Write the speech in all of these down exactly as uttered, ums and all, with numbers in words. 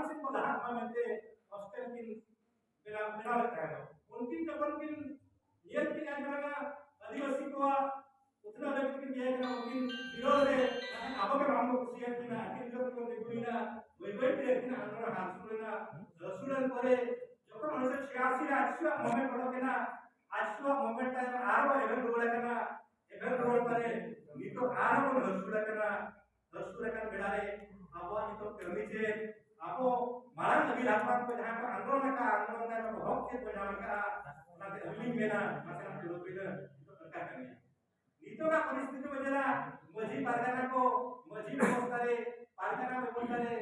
ᱥᱮᱫ ᱠᱚ ᱞᱟᱦᱟᱜ ᱢᱟ ᱢᱮᱱᱛᱮ ᱦᱚᱥᱴᱮᱞ ᱠᱤᱱ ᱵᱮᱱᱟᱣ ᱵᱮᱱᱟᱣ ᱞᱮᱫ ᱛᱟᱦᱮᱸ᱾ ᱩᱱᱠᱤᱱ ᱡᱚᱠᱷᱚᱱ ᱠᱤᱱ ᱧᱮᱞ ᱠᱮᱫᱼᱟ ᱡᱮ ᱵᱟᱝᱟ ᱟᱹᱫᱤᱵᱟᱹᱥᱤ ᱠᱚᱣᱟᱜ ᱩᱛᱱᱟᱹᱣ ᱞᱟᱹᱜᱤᱫ ᱠᱤᱱ ᱤᱭᱟᱹ ᱠᱟᱱᱟ, ᱩᱱᱠᱤᱱ ᱵᱤᱨᱳᱫᱷ ᱨᱮ ᱟᱵᱚ ᱜᱮ ᱵᱟᱝ ᱵᱚ ᱠᱩᱥᱤᱭᱟᱜ ᱠᱤᱱᱟ, ᱟᱹᱠᱤᱱ ᱡᱚᱛᱚ ᱠᱚ ᱛᱤᱸᱜᱩᱭᱮᱱᱟ, ᱵᱟᱹᱭ ᱵᱟᱹᱭ ᱛᱮ ᱟᱹᱠᱤᱱᱟᱜ ᱟᱱᱫᱳᱞᱚᱱ ᱦᱟᱹᱥᱩᱨ ᱮᱱᱟ᱾ ᱦᱟᱹᱥᱩᱨ ᱮᱱ ᱯᱚᱨᱮ ᱡᱚᱠᱷᱚᱱ ᱩᱱᱤᱥᱥᱚ ᱪᱷᱤᱭᱟᱥᱤ ᱨᱮ ᱟᱡ ᱥᱩᱣᱟᱜ movement ᱚᱰᱚᱠ ᱮᱱᱟ, ᱟᱡ ᱥᱩᱣᱟᱜ movement ᱛᱟᱭᱚᱢ ᱟᱨᱦᱚᱸ ᱮᱵᱷᱮᱱ ᱨᱩᱣᱟᱹᱲ ᱟᱠᱟᱱᱟ᱾ ᱮᱵᱷᱮᱱ ᱨᱩᱣᱟᱹᱲ ᱯᱚᱨᱮ ᱱᱤᱛᱚᱜ ᱟᱨᱦᱚᱸ ᱵᱚᱱ ᱦᱟᱹᱥᱩᱨ ᱟᱠᱟᱱᱟ᱾ ᱦᱟᱹᱥᱩᱨ ᱟᱠᱟᱱ ᱵᱮᱲᱟ ᱨᱮ ᱟᱵᱚᱣᱟᱜ ᱱᱤᱛᱚᱜ ᱠᱟᱹᱢᱤ ᱪᱮᱫ? ᱟᱵᱚ ᱢᱟᱲᱟᱝ ᱟᱹᱜᱤᱞ ᱦᱟᱯᱲᱟᱢ ᱠᱚ ᱡᱟᱦᱟᱸ ᱠᱚ ᱟᱱᱫᱳᱞᱚᱱ ᱟᱠᱟᱫᱼᱟ, ᱟᱱᱫᱳᱞᱚᱱ ᱛᱟᱭᱚᱢ ᱟᱵᱚ ᱦᱚᱠ ᱪᱮᱫ ᱵᱚᱱ ᱧᱟᱢ ᱟᱠᱟᱫᱼᱟ? ᱚᱱᱟᱛᱮ ᱟᱹᱞᱤᱧ ᱢᱮᱱᱟ, ᱢᱟᱥᱮ ᱱᱟᱜ ᱫᱩᱲᱩᱵ ᱵᱤᱱ, ᱱᱤᱛᱚᱜ ᱫᱚᱨᱠᱟᱨ ᱠᱟᱱ ᱜᱮᱭᱟ᱾ ᱱᱤᱛᱚᱜᱟᱜ ᱯᱚᱨᱤᱥᱛᱷᱤᱛᱤ ᱵᱚᱱ ᱧᱮᱞᱟ, ᱢᱟᱹᱡᱷᱤ ᱯᱟᱨᱜᱟᱱᱟ ᱠᱚ, ᱢᱟᱹᱡᱷᱤ ᱵᱮᱵᱚᱥᱛᱷᱟ ᱨᱮ, ᱯᱟᱨᱜᱟᱱᱟ ᱵᱮᱵᱚᱥᱛᱷᱟ ᱨᱮ,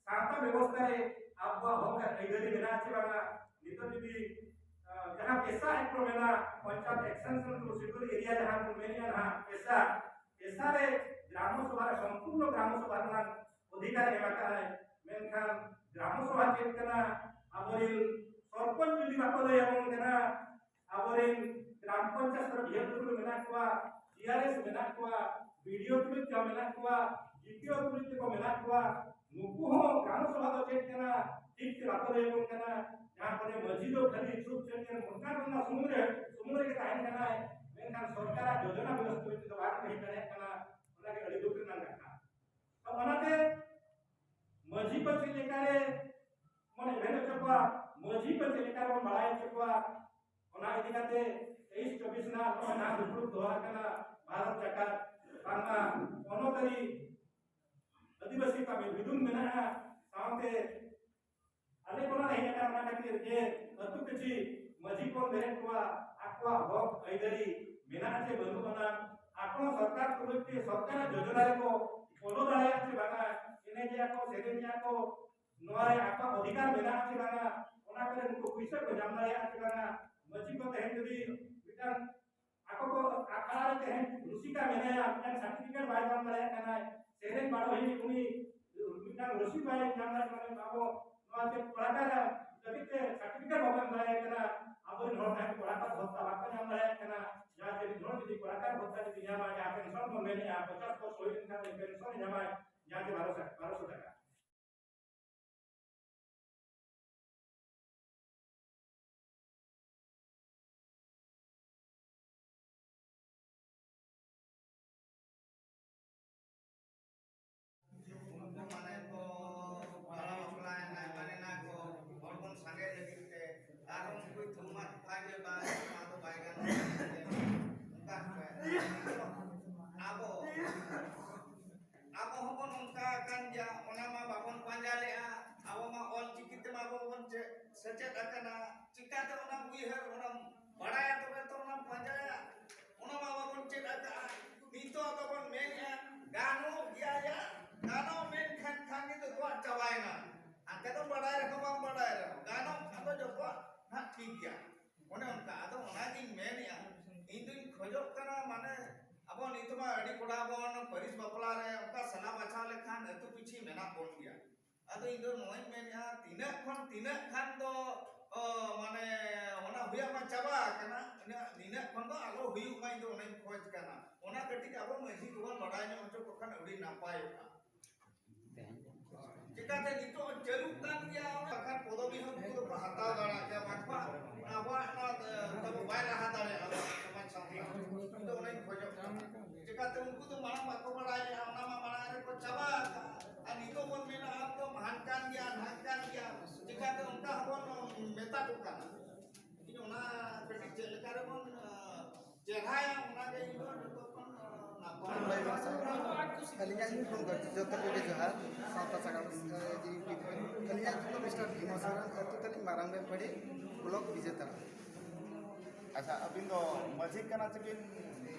ᱥᱟᱶᱛᱟ ᱵᱮᱵᱚᱥᱛᱷᱟ ᱨᱮ ᱟᱵᱚᱣᱟᱜ ᱦᱚᱠ ᱟᱨ ᱟᱹᱭᱫᱟᱹᱨᱤ ᱢᱮᱱᱟᱜᱼᱟ ᱪᱮ ᱵᱟᱝᱟ? ᱱᱤᱛᱚᱜ ᱡᱩᱫᱤ, ᱟᱸ, ᱡᱟᱦᱟᱸ PESA Act ᱠᱚ ᱢᱮᱱᱟᱜᱼᱟ, Panchayat Extension to Scheduled Area ᱡᱟᱦᱟᱸ ᱵᱚᱱ ᱢᱮᱱᱮᱫᱼᱟ ᱱᱟᱦᱟᱜ, PESA, PESA ᱨᱮ ᱜᱨᱟᱢᱚ ᱥᱚᱵᱷᱟ ᱨᱮ ᱥᱚᱢᱯᱩᱨᱱᱚ ᱜᱨᱟᱢᱚ ᱥᱚᱵᱷᱟ ᱨᱮᱱᱟᱜ ᱚᱫᱷᱤᱠᱟᱨ ᱮᱢ ᱟᱠᱟᱫᱼᱟᱭ, ᱢᱮᱱᱠᱷᱟᱱ ᱜᱨᱟᱢᱚ ᱥᱚᱵᱷᱟ ᱪᱮᱫ ᱠᱟᱱᱟ? ᱟᱵᱚᱨᱮᱱ ᱥᱚᱨᱯᱚᱧᱪ ᱡᱩᱫᱤ ᱵᱟᱠᱚ ᱞᱟᱹᱭ ᱟᱵᱚᱱ ᱠᱟᱱᱟ, ᱟᱵᱚᱨᱮᱱ ᱜᱨᱟᱢ ᱯᱚᱧᱪᱟᱭᱮᱛ ᱠᱚᱨᱮ ᱵᱤᱭᱟᱹ ᱠᱚ ᱢᱮᱱᱟᱜ ᱠᱚᱣᱟ, GRS ᱢᱮᱱᱟᱜ ᱠᱚᱣᱟ, BDO ᱛᱩᱞᱩᱡ ᱛᱮ ᱢᱮᱱᱟᱜ ᱠᱚᱣᱟ, DPO ᱛᱩᱞᱩᱡ ᱛᱮᱠᱚ ᱢᱮᱱᱟᱜ ᱠᱚᱣᱟ, ᱱᱩᱠᱩ ᱦᱚᱸ ᱜᱨᱟᱢ ᱥᱚᱵᱷᱟ ᱫᱚ ᱪᱮᱫ ᱠᱟᱱᱟ ᱴᱷᱤᱠ ᱛᱮ ᱵᱟᱠᱚ ᱞᱟᱹᱭ ᱟᱵᱚᱱ ᱠᱟᱱᱟ᱾ ᱡᱟᱦᱟᱸ ᱠᱚᱨᱮ ᱢᱟᱹᱡᱷᱤ ᱫᱚ ᱠᱷᱟᱹᱞᱤ ᱥᱩᱵ ᱪᱮᱫ ᱠᱟᱱᱟ ᱢᱚᱱᱠᱟ ᱠᱚ ᱥᱩᱢᱩᱝ ᱨᱮ ᱥᱩᱢᱩᱝ ᱨᱮᱜᱮ ᱛᱟᱦᱮᱱ ᱠᱟᱱᱟᱭ, ᱢᱮᱱᱠᱷᱟᱱ ᱥᱚᱨᱠᱟᱨᱟᱜ ᱡᱳᱡᱚᱱᱟ ᱵᱮᱵᱚᱥᱛᱷᱟ ᱛᱮᱫᱚ ᱵᱟᱝ ᱦᱮᱡ ᱫᱟᱲᱮᱭᱟᱜ ᱠᱟᱱᱟ᱾ ᱚᱱᱟᱜᱮ ᱟᱹᱰᱤ ᱫᱩᱠ ᱨᱮᱱᱟᱜ ᱠᱟᱛᱷᱟ᱾ ᱛᱚ ᱚᱱᱟᱛᱮ ᱢᱟᱹᱡᱷᱤ ᱠᱚ ᱪᱮᱫ ᱞᱮᱠᱟᱨᱮ ᱵᱚᱱ ᱮᱵᱷᱮᱱ ᱦᱚᱪᱚ ᱠᱚᱣᱟ, ᱢᱟᱹᱡᱷᱤ ᱠᱚ ᱪᱮᱫ ᱞᱮᱠᱟ ᱵᱚᱱ ᱵᱟᱲᱟᱭ ᱦᱚᱪᱚ ᱠᱚᱣᱟ, ᱚᱱᱟ ᱤᱫᱤ ᱠᱟᱛᱮ ᱛᱮᱭᱤᱥ ᱪᱚᱵᱵᱤᱥ ᱨᱮᱱᱟᱜ ᱱᱚᱜᱼᱚᱭ ᱱᱟᱦᱟᱜ ᱫᱩᱯᱲᱩᱵ ᱫᱚᱦᱚ ᱟᱠᱟᱱᱟ ᱵᱷᱟᱨᱚᱛ ᱡᱟᱠᱟᱛ, ᱵᱟᱝᱢᱟ ᱯᱚᱱᱨᱚ ᱛᱟᱹᱨᱤᱠᱷ ᱟᱹᱫᱤᱵᱟᱹᱥᱤ ᱠᱚᱣᱟᱜ ᱢᱤᱫ ᱦᱩᱫᱩᱢ ᱢᱮᱱᱟᱜᱼᱟ, ᱥᱟᱶᱛᱮ ᱟᱞᱮ ᱠᱚ ᱱᱚᱰᱮ ᱦᱮᱡ ᱟᱠᱟᱱᱟ ᱚᱱᱟ ᱠᱷᱟᱹᱛᱤᱨ ᱡᱮ ᱟᱹᱛᱩ ᱯᱤᱪᱷᱤ ᱢᱟᱹᱡᱷᱤ ᱵᱚᱱ ᱵᱮᱨᱮᱫ ᱠᱚᱣᱟ, ᱟᱠᱚᱣᱟᱜ ᱦᱚᱠ ᱟᱹᱭᱫᱟᱹᱨᱤ ᱢᱮᱱᱟᱜᱼᱟ ᱪᱮ ᱵᱟᱹᱱᱩᱜ ᱟᱱᱟ, ᱟᱠᱚ ᱥᱚᱨᱠᱟᱨ ᱛᱩᱞᱩᱡ ᱛᱮ ᱥᱚᱨᱠᱟᱨᱟᱜ ᱡᱳᱡᱚᱱᱟ ᱨᱮᱠᱚ ᱯᱷᱚᱞᱳ ᱫᱟᱲᱮᱭᱟᱜᱼᱟ ᱪᱮ ᱵᱟᱝᱟ, ᱮᱱᱮᱡᱮᱜᱼᱟ ᱠᱚ, ᱥᱮᱨᱮᱧᱮᱜᱼᱟ ᱠᱚ, ᱱᱚᱣᱟ ᱨᱮ ᱟᱠᱚᱣᱟᱜ ᱚᱫᱷᱤᱠᱟᱨ ᱢᱮᱱᱟᱜᱼᱟ ᱪᱮ ᱵᱟᱝᱟ, ᱚᱱᱟ ᱠᱚᱨᱮ ᱱᱩᱠᱩ ᱯᱩᱭᱥᱟᱹ ᱠᱚ ᱧᱟᱢ ᱫᱟᱲᱮᱭᱟᱜᱼᱟ ᱪᱮ ᱵᱟᱝᱟ, ᱢᱟᱹᱡᱷᱤ ᱠᱚ ᱛᱮᱦᱮᱧ ᱡᱩᱫᱤ ᱢᱤᱫᱴᱟᱝ ᱟᱠᱚ ᱠᱚ ᱟᱠᱷᱲᱟ ᱨᱮ ᱛᱮᱦᱮᱧ ᱨᱩᱥᱤᱠᱟ ᱢᱮᱱᱟᱭᱟ, ᱢᱤᱫᱴᱟᱝ certificate ᱵᱟᱭ ᱧᱟᱢ ᱫᱟᱲᱮᱭᱟᱜ ᱠᱟᱱᱟᱭ, ᱥᱮᱨᱮᱧ ᱵᱟᱰᱚᱦᱤ ᱩᱱᱤ ᱢᱤᱫᱴᱟᱝ ᱨᱩᱥᱤ ᱵᱟᱭ ᱧᱟᱢ ᱫᱟᱲᱮᱭᱟᱜ ᱠᱟᱱᱟ, ᱟᱵᱚ ᱱᱚᱣᱟ ᱪᱮᱫ ᱠᱚᱲᱟᱠᱟᱨ ᱞᱟᱹᱜᱤᱫ ᱛᱮ certificate ᱵᱟᱵᱚᱱ ᱮᱢ ᱫᱟᱲᱮᱭᱟᱭ ᱠᱟᱱᱟ, ᱟᱵᱚᱨᱮᱱ ᱦᱚᱲ ᱡᱟᱦᱟᱸᱭ ᱠᱚᱲᱟᱠᱟᱨ ᱵᱷᱚᱛᱟ ᱵᱟᱠᱚ ᱧᱟᱢ ᱫᱟᱲᱮᱭᱟᱜ ᱠᱟᱱᱟ, ᱡᱟᱦᱟᱸ ᱡᱮ ᱢᱤᱫ ᱦᱚᱲ ᱡᱩᱫᱤ ᱠᱚᱲᱟᱠᱟᱨ ᱵᱷᱚᱛᱟ ᱡᱩᱫᱤ ᱧᱟᱢᱟ, ᱡᱟᱦᱟᱸ pension ᱵᱚᱱ ᱢᱮᱱᱮᱫᱼᱟ, ᱯᱚᱪᱟᱥ ᱵᱚᱪᱷᱚᱨ ᱦᱩᱭ ᱞᱮᱱᱠᱷᱟᱱ ᱩᱱᱤ pension ᱮ ᱧᱟᱢᱟᱭ, ᱡᱟᱦᱟᱸ ᱡᱮ ᱵᱟᱨᱚᱥᱚ ᱵᱟᱨᱚᱥᱚ ᱴᱟᱠᱟ᱾ ᱟᱵᱚ ᱵᱚᱱ ᱪᱮᱫ, ᱥᱮᱪᱮᱫ ᱟᱠᱟᱱᱟ, ᱪᱤᱠᱟᱹᱛᱮ ᱚᱱᱟᱢ ᱩᱭᱦᱟᱹᱨ, ᱚᱱᱟᱢ ᱵᱟᱲᱟᱭᱟ, ᱛᱚᱵᱮ ᱛᱚ ᱚᱱᱟᱢ ᱯᱟᱸᱡᱟᱭᱟ᱾ ᱚᱱᱟ ᱢᱟ ᱵᱟᱵᱚᱱ ᱪᱮᱫ ᱟᱠᱟᱫᱼᱟ᱾ ᱱᱤᱛᱚᱜ ᱟᱫᱚ ᱵᱚᱱ ᱢᱮᱱᱮᱫᱼᱟ, ᱜᱟᱱᱚᱜ ᱜᱮᱭᱟ ᱭᱟ, ᱜᱟᱱᱚᱜ ᱢᱮᱱᱠᱷᱟᱱ ᱠᱷᱟᱱ ᱜᱮ ᱡᱚᱛᱚᱣᱟᱜ ᱪᱟᱵᱟᱭᱮᱱᱟ᱾ ᱦᱟᱱᱛᱮ ᱫᱚ ᱵᱟᱲᱟᱭ ᱨᱮᱦᱚᱸ ᱵᱟᱢ ᱵᱟᱲᱟᱭ ᱨᱮᱦᱚᱸ, ᱜᱟᱱᱚᱜ ᱠᱷᱟᱱ ᱫᱚ ᱡᱚᱛᱚᱣᱟᱜ ᱱᱟᱦᱟᱜ ᱴᱷᱤᱠ ᱜᱮᱭᱟ᱾ ᱚᱱᱮ ᱚᱱᱠᱟ᱾ ᱟᱫᱚ ᱚᱱᱟᱜᱤᱧ ᱢᱮᱱᱮᱫᱼᱟ, ᱤᱧ ᱫᱩᱧ ᱠᱷᱚᱡᱚᱜ ᱠᱟᱱᱟ, ᱢᱟᱱᱮ, ᱟᱵᱚ ᱱᱤᱛᱚᱜ ᱢᱟ ᱟᱹᱰᱤ ᱠᱚᱲᱟ ᱵᱚᱱ ᱯᱟᱹᱨᱤᱥ ᱵᱟᱯᱞᱟ ᱨᱮ ᱚᱱᱠᱟ ᱥᱟᱞᱟ ᱵᱟᱪᱷᱟᱣ ᱞᱮᱠᱷᱟᱱ ᱟᱹᱛᱩ ᱯᱤᱪᱷᱤ ᱢᱮᱱᱟᱜ ᱵᱚᱱ ᱜᱮᱭᱟ᱾ ᱟᱫᱚ ᱤᱧ ᱫᱚ ᱱᱚᱣᱟᱧ ᱢᱮᱱᱮᱫᱼᱟ, ᱛᱤᱱᱟᱹᱜ ᱠᱷᱚᱱ ᱛᱤᱱᱟᱹᱜ ᱠᱷᱟᱱ ᱫᱚ, ᱚ, ᱢᱟᱱᱮ, ᱚᱱᱟ ᱦᱩᱭᱩᱜ ᱢᱟ ᱪᱟᱵᱟ ᱟᱠᱟᱱᱟ, ᱤᱱᱟᱹᱜ, ᱱᱤᱱᱟᱹᱜ ᱠᱷᱚᱱ ᱫᱚ ᱟᱞᱚ ᱦᱩᱭᱩᱜ ᱢᱟ, ᱤᱧ ᱫᱚ ᱚᱱᱟᱧ ᱠᱷᱚᱡᱽ ᱠᱟᱱᱟ᱾ ᱚᱱᱟ ᱠᱟᱹᱴᱤᱡ ᱟᱵᱚ ᱢᱟᱹᱡᱷᱤ ᱠᱚᱵᱚᱱ ᱵᱟᱲᱟᱭ ᱧᱚᱜ ᱦᱚᱪᱚ ᱠᱚ ᱠᱷᱟᱱ ᱟᱹᱰᱤ ᱱᱟᱯᱟᱭᱚᱜᱼᱟ᱾ ᱪᱮᱠᱟᱛᱮ ᱱᱤᱛᱚᱜ ᱪᱟᱹᱞᱩᱜ ᱠᱟᱱ ᱜᱮᱭᱟ, ᱵᱟᱠᱷᱟᱱ ᱯᱚᱫᱚᱵᱤ ᱦᱚᱸ ᱩᱱᱠᱩ ᱫᱚ ᱦᱟᱛᱟᱣ ᱫᱟᱲᱮᱭᱟᱜ ᱜᱮᱭᱟ, ᱵᱟᱝᱠᱷᱟᱱ ᱟᱵᱚᱣᱟᱜ ᱱᱚᱣᱟ, ᱮ, ᱛᱟᱵᱚ ᱵᱟᱭ ᱞᱟᱦᱟ ᱫᱟᱲᱮᱭᱟᱜᱼᱟ ᱟᱵᱚᱣᱟᱜ ᱥᱚᱢᱟᱡᱽ ᱥᱟᱶᱛᱟ᱾ ᱤᱧ ᱫᱚ ᱚᱱᱟᱧ ᱠᱷᱚᱡᱚᱜ ᱠᱟᱱᱟ᱾ ᱪᱮᱠᱟᱛᱮ ᱩᱱᱠᱩ ᱫᱚ ᱢᱟᱲᱟᱝ ᱵᱟᱠᱚ ᱵᱟᱲᱟᱭ ᱞᱮᱜᱼᱟ, ᱚᱱᱟ ᱢᱟ ᱢᱟᱲᱟᱝ ᱨᱮᱠᱚ ᱪᱟᱵᱟ ᱟᱠᱟᱫᱼᱟ᱾ ᱟᱨ ᱱᱤᱛᱚᱜ ᱵᱚᱱ ᱢᱮᱱᱟ, ᱟᱢ ᱫᱚ ᱦᱟᱱᱠᱟᱱ ᱜᱮᱭᱟ, ᱱᱷᱟᱝᱠᱟᱱ ᱜᱮᱭᱟ, ᱪᱮᱠᱟᱛᱮ ᱚᱱᱠᱟ ᱦᱚᱸᱵᱚᱱ ᱢᱮᱛᱟ ᱠᱚ ᱠᱟᱱᱟ? ᱤᱧ ᱚᱱᱟ ᱠᱟᱹᱴᱤᱡ ᱪᱮᱫ ᱞᱮᱠᱟ ᱨᱮᱵᱚᱱ, ᱟ, ᱪᱮᱦᱨᱟᱭᱟ, ᱚᱱᱟᱜᱮ ᱤᱧ ᱫᱚ ᱡᱚᱛᱚ ᱠᱷᱚᱱ, ᱟ, ᱱᱟᱯᱟᱭ᱾ ᱟᱹᱞᱤᱧᱟᱜ ᱧᱩᱛᱩᱢ ᱫᱚ, ᱡᱚᱛᱚ ᱠᱚᱜᱮ ᱡᱚᱦᱟᱨ, ᱥᱟᱶᱛᱟ ᱥᱟᱜᱟᱲ, ᱮ, YouTube ᱨᱮ᱾ ᱟᱹᱞᱤᱧᱟᱜ ᱧᱩᱛᱩᱢ ᱢᱤᱥᱴᱟᱨ ᱵᱷᱤᱢᱟ ᱥᱚᱨᱮᱱ, ᱟᱹᱛᱩ ᱛᱟᱹᱞᱤᱧ ᱢᱟᱨᱟᱝ ᱵᱮᱢᱯᱟᱹᱲᱤ, ᱵᱞᱚᱠ ᱵᱤᱡᱮᱛᱟᱲᱟ᱾ ᱟᱪᱪᱷᱟ, ᱟᱹᱵᱤᱱ ᱫᱚ ᱢᱟᱹᱡᱷᱤ ᱠᱟᱱᱟ ᱪᱮᱵᱤᱱ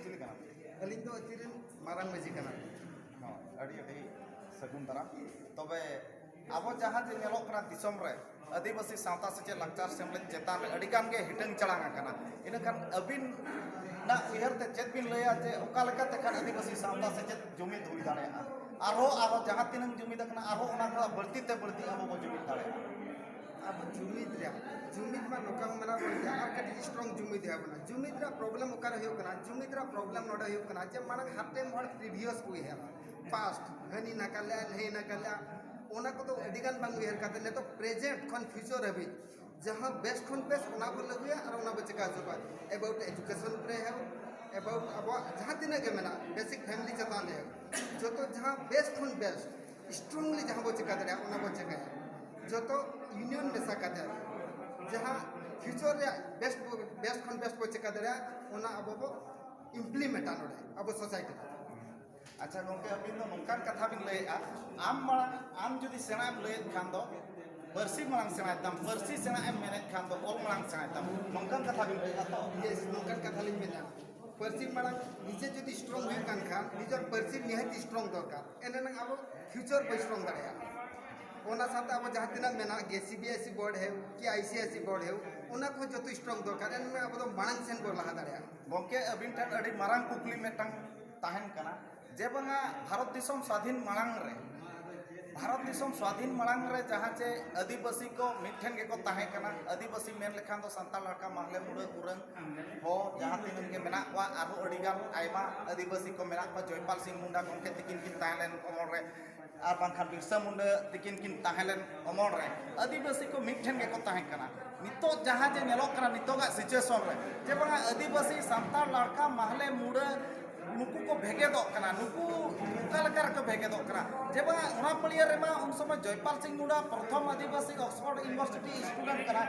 ᱪᱤᱞᱤ ᱠᱟᱱᱟ? ᱟᱹᱞᱤᱧ ᱫᱚ ᱟᱹᱛᱩ ᱨᱮᱱ ᱢᱟᱨᱟᱝ ᱢᱟᱹᱡᱷᱤ ᱠᱟᱱᱟ᱾ ᱦᱚᱸ, ᱟᱹᱰᱤ, ᱟᱹᱰᱤ ᱥᱟᱹᱜᱩᱱ ᱫᱟᱨᱟᱢ᱾ ᱛᱚᱵᱮ ᱟᱵᱚ ᱡᱟᱦᱟᱸ ᱡᱮ ᱧᱮᱞᱚᱜ ᱠᱟᱱᱟ ᱫᱤᱥᱚᱢ ᱨᱮ, ᱟᱹᱫᱤᱵᱟᱹᱥᱤ ᱥᱟᱶᱛᱟ ᱥᱮᱪᱮᱫ ᱞᱟᱠᱪᱟᱨ ᱥᱮᱢᱞᱮᱫ ᱪᱮᱛᱟᱱ ᱨᱮ ᱟᱹᱰᱤ ᱜᱟᱱ ᱜᱮ ᱦᱤᱴᱟᱹᱝ ᱪᱟᱲᱟᱝ ᱟᱠᱟᱱᱟ᱾ ᱤᱱᱟᱹᱠᱷᱟᱱ ᱟᱹᱵᱤᱱᱟᱜ ᱩᱭᱦᱟᱹᱨ ᱛᱮ ᱪᱮᱫ ᱵᱤᱱ ᱞᱟᱹᱭᱟ ᱡᱮ ᱚᱠᱟ ᱞᱮᱠᱟᱛᱮ ᱠᱷᱟᱱ ᱟᱹᱫᱤᱵᱟᱹᱥᱤ ᱥᱟᱶᱛᱟ ᱥᱮᱪᱮᱫ ᱡᱩᱢᱤᱫ ᱦᱩᱭ ᱫᱟᱲᱮᱭᱟᱜᱼᱟ? ᱟᱨᱦᱚᱸ, ᱟᱨᱦᱚᱸ ᱡᱟᱦᱟᱸ ᱛᱤᱱᱟᱹᱝ ᱡᱩᱢᱤᱫ ᱟᱠᱟᱱᱟ, ᱟᱨᱦᱚᱸ ᱚᱱᱟ ᱠᱷᱚᱱᱟᱜ ᱵᱟᱹᱲᱛᱤ ᱛᱮ ᱵᱟᱹᱲᱛᱤ ᱟᱵᱚ ᱵᱚ ᱡᱩᱢᱤᱫ ᱫᱟᱲᱮᱭᱟᱜᱼᱟ᱾ ᱟᱵᱚ ᱡᱩᱢᱤᱫ ᱨᱮᱭᱟᱜ, ᱡᱩᱢᱤᱫ ᱢᱟ ᱱᱚᱝᱠᱟ ᱦᱚᱸ ᱢᱮᱱᱟᱜ ᱵᱚᱱ ᱜᱮᱭᱟ, ᱟᱨ ᱠᱟᱹᱴᱤᱡ ᱥᱴᱨᱚᱝ ᱡᱩᱢᱤᱫ ᱦᱩᱭᱩᱜ ᱟᱵᱚᱱᱟ᱾ ᱡᱩᱢᱤᱫ ᱨᱮᱭᱟᱜ ᱯᱨᱚᱵᱞᱮᱢ ᱚᱠᱟᱨᱮ ᱦᱩᱭᱩᱜ ᱠᱟᱱᱟ? ᱡᱩᱢᱤᱫ ᱨᱮᱭᱟᱜ ᱯᱨᱚᱵᱞᱮᱢ ᱱᱚᱰᱮ ᱦᱩᱭᱩᱜ ᱠᱟᱱᱟ ᱡᱮ ᱢᱟᱲᱟᱝ ᱦᱟᱯᱮᱱ ᱦᱚᱲ ᱯᱨᱤᱵᱷᱤᱭᱟᱥ ᱠᱚ ᱩᱭᱦᱟᱹᱨᱟ, ᱯᱟᱥᱴ, ᱦᱟᱹᱱᱤ ᱱᱟᱠᱟ ᱞᱮᱫᱼᱟ, ᱱᱟᱹᱭ ᱱᱟᱠᱟ ᱞᱮᱫᱼᱟ, ᱚᱱᱟ ᱠᱚᱫᱚ ᱟᱹᱰᱤ ᱜᱟᱱ ᱵᱟᱝ ᱩᱭᱦᱟᱹᱨ ᱠᱟᱛᱮ ᱱᱤᱛᱚᱜ ᱯᱨᱮᱡᱮᱱᱴ ᱠᱷᱚᱱ ᱯᱷᱤᱭᱩᱪᱟᱨ ᱦᱟᱹᱵᱤᱡ ᱡᱟᱦᱟᱸ ᱵᱮᱥᱴ ᱠᱷᱚᱱ ᱵᱮᱥᱴ ᱚᱱᱟ ᱵᱚ ᱞᱟᱹᱜᱩᱭᱟ ᱟᱨ ᱚᱱᱟ ᱵᱚ ᱪᱮᱠᱟ ᱦᱚᱪᱚ ᱠᱚᱣᱟ᱾ ᱮᱵᱟᱣᱩᱴ ᱮᱡᱩᱠᱮᱥᱚᱱ ᱨᱮ ᱦᱮᱣ, ᱮᱵᱟᱣᱩᱴ ᱟᱵᱚᱣᱟᱜ ᱡᱟᱦᱟᱸ ᱛᱤᱱᱟᱹᱜ ᱜᱮ ᱢᱮᱱᱟᱜᱼᱟ, ᱵᱮᱥᱤᱠ ᱯᱷᱮᱢᱤᱞᱤ ᱪᱮᱛᱟᱱ ᱨᱮ ᱦᱮᱣ, ᱡᱚᱛᱚ ᱡᱟᱦᱟᱸ ᱵᱮᱥᱴ ᱠᱷᱚᱱ ᱵᱮᱥᱴ ᱥᱴᱨᱚᱝᱞᱤ ᱡᱟᱦᱟᱸ ᱵᱚ ᱪᱮᱠᱟ ᱫᱟᱲᱮᱭᱟᱜᱼᱟ, ᱚᱱᱟ ᱵᱚ ᱪᱮᱠᱟᱭᱟ᱾ ᱡᱚᱛᱚ ᱤᱭᱩᱱᱤᱭᱚᱱ ᱢᱮᱥᱟ ᱠᱟᱛᱮ ᱡᱟᱦᱟᱸ ᱯᱷᱤᱭᱩᱪᱟᱨ ᱨᱮᱭᱟᱜ ᱵᱮᱥᱴ ᱵᱚ, ᱵᱮᱥᱴ ᱠᱷᱚᱱ ᱵᱮᱥᱴ ᱵᱚ ᱪᱮᱠᱟ ᱫᱟᱲᱮᱭᱟᱜᱼᱟ, ᱚᱱᱟ ᱟᱵᱚ ᱵᱚ ᱤᱢᱯᱞᱤᱢᱮᱱᱴᱟ ᱱᱚᱰᱮ ᱟᱵᱚ ᱥᱳᱥᱟᱭᱴᱤ ᱨᱮ᱾ ᱟᱪᱪᱷᱟ ᱜᱚᱢᱠᱮ, ᱟᱹᱵᱤᱱ ᱫᱚ ᱱᱚᱝᱠᱟᱱ ᱠᱟᱛᱷᱟ ᱵᱤᱱ ᱞᱟᱹᱭᱮᱫᱼᱟ, ᱟᱢ ᱢᱟᱲᱟᱝ, ᱟᱢ ᱡᱩᱫᱤ ᱥᱮᱬᱟᱢ ᱞᱟᱹᱭᱮᱫ ᱠᱷᱟᱱ ᱫᱚ ᱯᱟᱹᱨᱥᱤ ᱢᱟᱲᱟᱝ ᱥᱮᱬᱟᱭ ᱛᱟᱢ, ᱯᱟᱹᱨᱥᱤ ᱥᱮᱬᱟ ᱮᱢ ᱢᱮᱱᱮᱫ ᱠᱷᱟᱱ ᱫᱚ ᱚᱞ ᱢᱟᱲᱟᱝ ᱥᱮᱬᱟᱭ ᱛᱟᱢ, ᱱᱚᱝᱠᱟᱱ ᱠᱟᱛᱷᱟ ᱵᱤᱱ ᱞᱟᱹᱭᱮᱫᱼᱟ ᱛᱚ? ᱭᱮᱥ, ᱱᱚᱝᱠᱟᱱ ᱠᱟᱛᱷᱟ ᱞᱤᱧ ᱢᱮᱱᱟ᱾ ᱯᱟᱹᱨᱥᱤ ᱢᱟᱲᱟᱝ ᱱᱤᱡᱮ ᱡᱩᱫᱤ ᱥᱴᱨᱚᱝ ᱦᱩᱭᱩᱜ ᱠᱟᱱ ᱠᱷᱟᱱ, ᱱᱤᱡᱮᱨ ᱯᱟᱹᱨᱥᱤ ᱱᱤᱦᱟᱹᱛ ᱥᱴᱨᱚᱝ ᱫᱚᱨᱠᱟᱨ, ᱮᱱᱮᱱᱟᱝ ᱟᱵᱚ ᱯᱷᱤᱭᱩᱪᱟᱨ ᱵᱚ ᱥᱴᱨᱚᱝ ᱫᱟᱲᱮᱭᱟᱜᱼᱟ᱾ ᱚᱱᱟ ᱥᱟᱶᱛᱮ ᱟᱵᱚ ᱡᱟᱦᱟᱸ ᱛᱤᱱᱟᱹᱜ ᱢᱮᱱᱟᱜ ᱜᱮ, C B S E board ᱦᱮᱣ ᱠᱤ ᱟᱭ ᱥᱤ ᱟᱭ ᱥᱤ ᱵᱳᱨᱰ ᱦᱮᱣ, ᱚᱱᱟ ᱠᱚᱦᱚᱸ ᱡᱚᱛᱚ ᱥᱴᱨᱚᱝ ᱫᱚᱨᱠᱟᱨ, ᱮᱱᱮᱱᱟᱝ ᱟᱵᱚ ᱫᱚ ᱢᱟᱲᱟᱝ ᱥᱮᱱ ᱵᱚ ᱞᱟᱦᱟ ᱫᱟᱲᱮᱭᱟᱜᱼᱟ᱾ ᱜᱚᱢᱠᱮ, ᱟᱹᱵᱤᱱ ᱴᱷᱮᱱ ᱟᱹᱰᱤ ᱢᱟᱨᱟᱝ ᱠᱩᱠᱞᱤ ᱢᱤᱫᱴᱟᱝ ᱛᱟᱦᱮᱱ ᱠᱟᱱᱟ, ᱡᱮ ᱵᱟᱝᱟ ᱵᱷᱟᱨᱚᱛ ᱫᱤᱥᱚᱢ ᱥᱟᱫᱷᱤᱱ ᱢᱟᱲᱟᱝ ᱨᱮ, ᱵᱷᱟᱨᱚᱛ ᱫᱤᱥᱚᱢ ᱥᱟᱫᱷᱤᱱ ᱢᱟᱲᱟᱝ ᱨᱮ ᱡᱟᱦᱟᱸ ᱪᱮ ᱟᱹᱫᱤᱵᱟᱹᱥᱤ ᱠᱚ ᱢᱤᱫ ᱴᱷᱮᱱ ᱜᱮᱠᱚ ᱛᱟᱦᱮᱸ ᱠᱟᱱᱟ, ᱟᱹᱫᱤᱵᱟᱹᱥᱤ ᱢᱮᱱ ᱞᱮᱠᱷᱟᱱ ᱫᱚ ᱥᱟᱱᱛᱟᱲ, ᱞᱟᱲᱠᱟ, ᱢᱟᱦᱞᱮ, ᱢᱩᱰᱟᱹ, ᱩᱨᱟᱹᱝ ᱦᱚᱸ ᱡᱟᱦᱟᱸ ᱛᱤᱱᱟᱹᱜ ᱜᱮ ᱢᱮᱱᱟᱜ ᱠᱚᱣᱟ, ᱟᱨᱦᱚᱸ ᱟᱹᱰᱤᱜᱟᱱ ᱟᱭᱢᱟ ᱟᱹᱫᱤᱵᱟᱹᱥᱤ ᱠᱚ ᱢᱮᱱᱟᱜ ᱠᱚᱣᱟ, ᱡᱚᱭᱯᱟᱞ ᱥᱤᱝ ᱢᱩᱱᱰᱟ ᱜᱚᱢᱠᱮ ᱛᱤᱠᱤᱱ ᱠᱤᱱ ᱛᱟᱦᱮᱸ ᱞᱮᱱ ᱚᱢᱚᱞ ᱨᱮ, ᱟᱨ ᱵᱟᱝᱠᱷᱟᱱ ᱵᱤᱨᱥᱟ ᱢᱩᱱᱰᱟ ᱛᱤᱠᱤᱱ ᱠᱤᱱ ᱛᱟᱦᱮᱸ ᱞᱮᱱ ᱚᱢᱚᱞ ᱨᱮ ᱟᱹᱫᱤᱵᱟᱹᱥᱤ ᱠᱚ ᱢᱤᱫ ᱴᱷᱮᱱ ᱜᱮᱠᱚ ᱛᱟᱦᱮᱸ ᱠᱟᱱᱟ᱾ ᱱᱤᱛᱚᱜ ᱡᱟᱦᱟᱸ ᱡᱮ ᱧᱮᱞᱚᱜ ᱠᱟᱱᱟ ᱱᱤᱛᱚᱜᱟᱜ ᱥᱤᱪᱩᱭᱮᱥᱚᱱ ᱨᱮ, ᱡᱮ ᱵᱟᱝᱟ ᱟᱹᱫᱤᱵᱟᱹᱥᱤ, ᱥᱟᱱᱛᱟᱲ, ᱞᱟᱲᱠᱟ, ᱢᱟᱦᱞᱮ, ᱢᱩᱰᱟᱹ ᱱᱩᱠᱩ ᱠᱚ ᱵᱷᱮᱜᱮᱫᱚᱜ ᱠᱟᱱᱟ, ᱱᱩᱠᱩ ᱚᱠᱟ ᱞᱮᱠᱟ ᱨᱮᱠᱚ ᱵᱷᱮᱜᱮᱫᱚᱜ ᱠᱟᱱᱟ? ᱡᱮ ᱵᱟᱝᱟ ᱚᱱᱟ ᱯᱟᱹᱲᱤᱭᱟᱹ ᱨᱮᱢᱟ ᱩᱱ ᱥᱚᱢᱚᱭ ᱡᱚᱭᱯᱟᱞ ᱥᱤᱝ ᱢᱩᱱᱰᱟ ᱯᱨᱚᱛᱷᱚᱢ ᱟᱹᱫᱤᱵᱟᱹᱥᱤ ᱚᱠᱥᱯᱷᱳᱨᱰ ᱤᱭᱩᱱᱤᱵᱷᱟᱨᱥᱤᱴᱤ ᱥᱴᱩᱰᱮᱱᱴ ᱠᱟᱱᱟᱭ᱾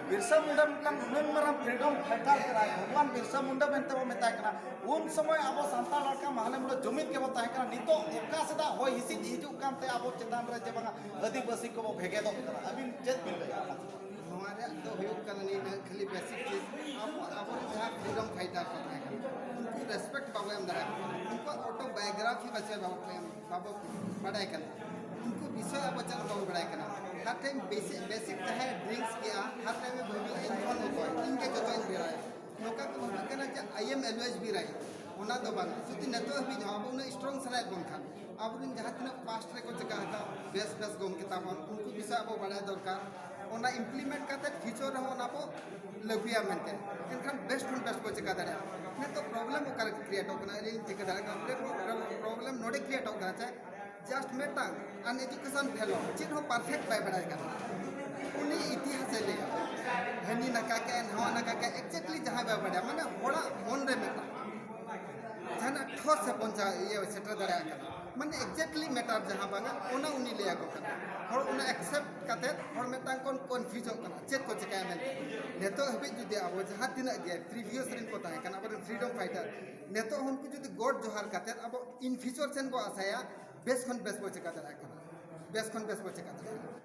ᱵᱤᱨᱥᱟ ᱢᱩᱱᱰᱟ ᱢᱤᱫᱴᱟᱝ ᱩᱱᱟᱹᱝ ᱢᱟᱨᱟᱝ ᱯᱷᱨᱤᱰᱚᱢ ᱯᱷᱟᱭᱴᱟᱨ ᱠᱟᱱᱟᱭ, ᱵᱷᱚᱜᱚᱵᱟᱱ ᱵᱤᱨᱥᱟ ᱢᱩᱱᱰᱟ ᱢᱮᱱᱛᱮ ᱵᱚ ᱢᱮᱛᱟᱭ ᱠᱟᱱᱟ᱾ ᱩᱱ ᱥᱚᱢᱚᱭ ᱟᱵᱚ ᱥᱟᱱᱛᱟᱲ, ᱞᱟᱲᱠᱟ, ᱢᱟᱦᱞᱮ, ᱢᱩᱰᱟᱹ ᱡᱩᱢᱤᱫ ᱜᱮᱵᱚ ᱛᱟᱦᱮᱸ ᱠᱟᱱᱟ᱾ ᱱᱤᱛᱚᱜ ᱚᱠᱟ ᱥᱮᱫᱟᱜ ᱦᱚᱭ ᱦᱤᱸᱥᱤᱫ ᱦᱤᱡᱩᱜ ᱠᱟᱱᱛᱮ ᱟᱵᱚ ᱪᱮᱛᱟᱱ ᱨᱮ ᱡᱮ ᱵᱟᱝᱟ ᱟᱹᱫᱤᱵᱟᱹᱥᱤ ᱠᱚᱵᱚ ᱵᱷᱮᱜᱮᱫᱚᱜ ᱠᱟᱱᱟ? ᱟᱹᱵᱤᱱ ᱪᱮᱫ ᱵᱤᱱ ᱞᱟᱹᱭᱟ? ᱱᱚᱣᱟ ᱨᱮᱭᱟᱜ ᱫᱚ ᱦᱩᱭᱩᱜ ᱠᱟᱱᱟ ᱱᱤᱱᱟᱹᱜ ᱠᱷᱟᱹᱞᱤ ᱵᱮᱥᱤᱠ ᱪᱤᱡᱽ, ᱟᱵᱚ, ᱟᱵᱚᱨᱮᱱ ᱡᱟᱦᱟᱸ ᱯᱷᱨᱤᱰᱚᱢ ᱯᱷᱟᱭᱴᱟᱨ ᱠᱚ ᱛᱟᱦᱮᱸ ᱠᱟᱱᱟ, ᱩᱱᱠᱩ ᱨᱮᱥᱯᱮᱠᱴ ᱵᱟᱵᱚ ᱮᱢ ᱫᱟᱲᱮᱭᱟᱠᱚ ᱠᱟᱱᱟ, ᱩᱱᱠᱩᱣᱟᱜ ᱚᱴᱳᱵᱟᱭᱳᱜᱨᱟᱯᱷᱤ ᱯᱟᱪᱮ ᱵᱟᱵᱚ ᱮᱢ, ᱵᱟᱵᱚ ᱵᱟᱰᱟᱭ ᱠᱟᱱᱟ, ᱩᱱᱠᱩ ᱵᱤᱥᱚᱭ ᱟᱵᱚ ᱪᱮᱫ ᱦᱚᱸ ᱵᱟᱵᱚ ᱵᱟᱰᱟᱭ ᱠᱟᱱᱟ᱾ ᱦᱟᱨ ᱴᱟᱭᱤᱢ ᱵᱮᱥᱤᱠ, ᱵᱮᱥᱤᱠ ᱡᱟᱦᱟᱸᱭ ᱰᱨᱤᱝᱠᱥ ᱠᱮᱜᱼᱟ, ᱦᱟᱨ ᱴᱟᱭᱤᱢ ᱮ ᱵᱷᱟᱹᱵᱤᱭᱟ ᱤᱧ ᱠᱷᱚᱱ ᱚᱠᱚᱭ, ᱤᱧ ᱜᱮ ᱡᱚᱛᱚᱧ ᱵᱮᱲᱟᱭᱟ, ᱱᱚᱝᱠᱟ ᱠᱚ ᱵᱷᱟᱵᱤᱜ ᱠᱟᱱᱟ ᱡᱮ I am always be right᱾ ᱚᱱᱟ ᱫᱚ ᱵᱟᱝ, ᱡᱩᱫᱤ ᱱᱤᱛᱚᱜ ᱦᱟᱹᱵᱤᱡ ᱦᱚᱸ ᱟᱵᱚ ᱩᱱᱟᱹᱜ ᱥᱴᱨᱚᱝ ᱥᱟᱱᱟᱭᱮᱫ ᱵᱚᱱ ᱠᱷᱟᱱ, ᱟᱵᱚᱨᱮᱱ ᱡᱟᱦᱟᱸ ᱛᱤᱱᱟᱹᱜ ᱯᱟᱥᱴ ᱨᱮᱠᱚ ᱪᱮᱠᱟ ᱟᱠᱟᱫ ᱵᱮᱥ ᱵᱮᱥ ᱜᱚᱢᱠᱮ ᱛᱟᱵᱚᱱ, ᱩᱱᱠᱩ ᱵᱤᱥᱚᱭ ᱟᱵᱚ ᱵᱟᱲᱟᱭ ᱫᱚᱨᱠᱟᱨ᱾ ᱚᱱᱟ ᱤᱢᱯᱞᱤᱢᱮᱱᱴ ᱠᱟᱛᱮ ᱯᱷᱤᱭᱩᱪᱟᱨ ᱨᱮᱦᱚᱸ ᱚᱱᱟ ᱵᱚ ᱞᱟᱹᱜᱩᱭᱟ ᱢᱮᱱᱛᱮ, ᱮᱱᱠᱷᱟᱱ ᱵᱮᱥᱴ ᱠᱷᱚᱱ ᱵᱮᱥᱴ ᱵᱚ ᱪᱮᱠᱟ ᱫᱟᱲᱮᱭᱟᱜᱼᱟ᱾ ᱱᱤᱛᱚᱜ ᱯᱨᱚᱵᱞᱮᱢ ᱚᱠᱟᱨᱮ ᱠᱨᱤᱭᱮᱴᱚᱜ ᱠᱟᱱᱟ, ᱟᱹᱞᱤᱧ ᱞᱤᱧ ᱴᱷᱤᱠᱟᱹ ᱫᱟᱲᱮᱭᱟᱜ ᱠᱟᱱᱟ᱾ ᱯᱨᱚᱵᱞᱮᱢ ᱱᱚᱰᱮ ᱠᱨᱤᱭᱮᱴᱚᱜ ᱠᱟᱱᱟ ᱪᱮ, ᱡᱟᱥᱴ ᱢᱤᱫᱴᱟᱝ ᱟᱱ ᱮᱡᱩᱠᱮᱥᱚᱱ ᱯᱷᱮᱞᱳ, ᱪᱮᱫ ᱦᱚᱸ ᱯᱟᱨᱯᱷᱮᱠᱴ ᱵᱟᱭ ᱵᱟᱲᱟᱭ ᱠᱟᱱᱟ᱾ ᱩᱱᱤ ᱤᱛᱤᱦᱟᱥᱮ ᱞᱟᱹᱭᱟ, ᱦᱟᱹᱱᱤ ᱱᱟᱠᱟ ᱠᱮᱜᱼᱟᱭ, ᱱᱟᱣᱟ ᱱᱟᱠᱟ ᱠᱮᱜᱼᱟᱭ, ᱮᱠᱡᱮᱠᱴᱞᱤ ᱡᱟᱦᱟᱸᱭ ᱵᱟᱭ ᱵᱟᱲᱟᱭᱟ, ᱢᱟᱱᱮ ᱦᱚᱲᱟᱜ ᱢᱚᱱ ᱨᱮ ᱢᱤᱫᱴᱟᱝ ᱡᱟᱦᱟᱱᱟᱜ ᱴᱷᱚᱥ ᱮ ᱯᱚᱦᱪᱟ, ᱤᱭᱟᱹ ᱥᱮᱴᱮᱨ ᱫᱟᱲᱮᱭᱟᱜ ᱠᱟᱱᱟ, ᱢᱟᱱᱮ ᱮᱠᱡᱮᱠᱴᱞᱤ ᱢᱮᱴᱟᱨ ᱡᱟᱦᱟᱸ ᱵᱟᱝᱟ, ᱚᱱᱟ ᱩᱱᱤ ᱞᱟᱹᱭ ᱟᱠᱚ ᱠᱟᱱᱟ᱾ ᱦᱚᱲ ᱚᱱᱟ ᱮᱠᱥᱮᱯᱴ ᱠᱟᱛᱮ ᱦᱚᱲ ᱢᱤᱫᱴᱟᱝ ᱠᱚ ᱠᱚᱱᱯᱷᱤᱭᱩᱡᱚᱜ ᱠᱟᱱᱟ ᱪᱮᱫ ᱠᱚ ᱪᱮᱠᱟᱭᱟ ᱢᱮᱱᱛᱮ᱾ ᱱᱤᱛᱚᱜ ᱦᱟᱹᱵᱤᱡ ᱡᱩᱫᱤ ᱟᱵᱚ ᱡᱟᱦᱟᱸ ᱛᱤᱱᱟᱹᱜ ᱜᱮ ᱯᱨᱤᱵᱷᱤᱭᱟᱥ ᱨᱮᱱ ᱠᱚ ᱛᱟᱦᱮᱸ ᱠᱟᱱᱟ, ᱟᱵᱚᱨᱮᱱ ᱯᱷᱨᱤᱰᱚᱢ ᱯᱷᱟᱭᱴᱟᱨ, ᱱᱤᱛᱚᱜ ᱦᱚᱸ ᱩᱱᱠᱩ ᱡᱩᱫᱤ ᱜᱚᱰ ᱡᱚᱦᱟᱨ ᱠᱟᱛᱮ ᱟᱵᱚ ᱤᱱ ᱯᱷᱤᱭᱩᱪᱟᱨ ᱥᱮᱱ ᱵᱚ ᱟᱥᱟᱭᱟ, ᱵᱮᱥ ᱠᱷᱚᱱ ᱵᱮᱥ ᱵᱚ ᱪᱮᱠᱟ ᱫᱟᱲᱮᱭᱟᱜ ᱠᱟᱱᱟ, ᱵᱮᱥ ᱠᱷᱚᱱ ᱵᱮᱥ ᱵᱚ ᱪᱮᱠᱟ ᱫᱟᱲᱮᱭᱟᱜ ᱠᱟᱱᱟ᱾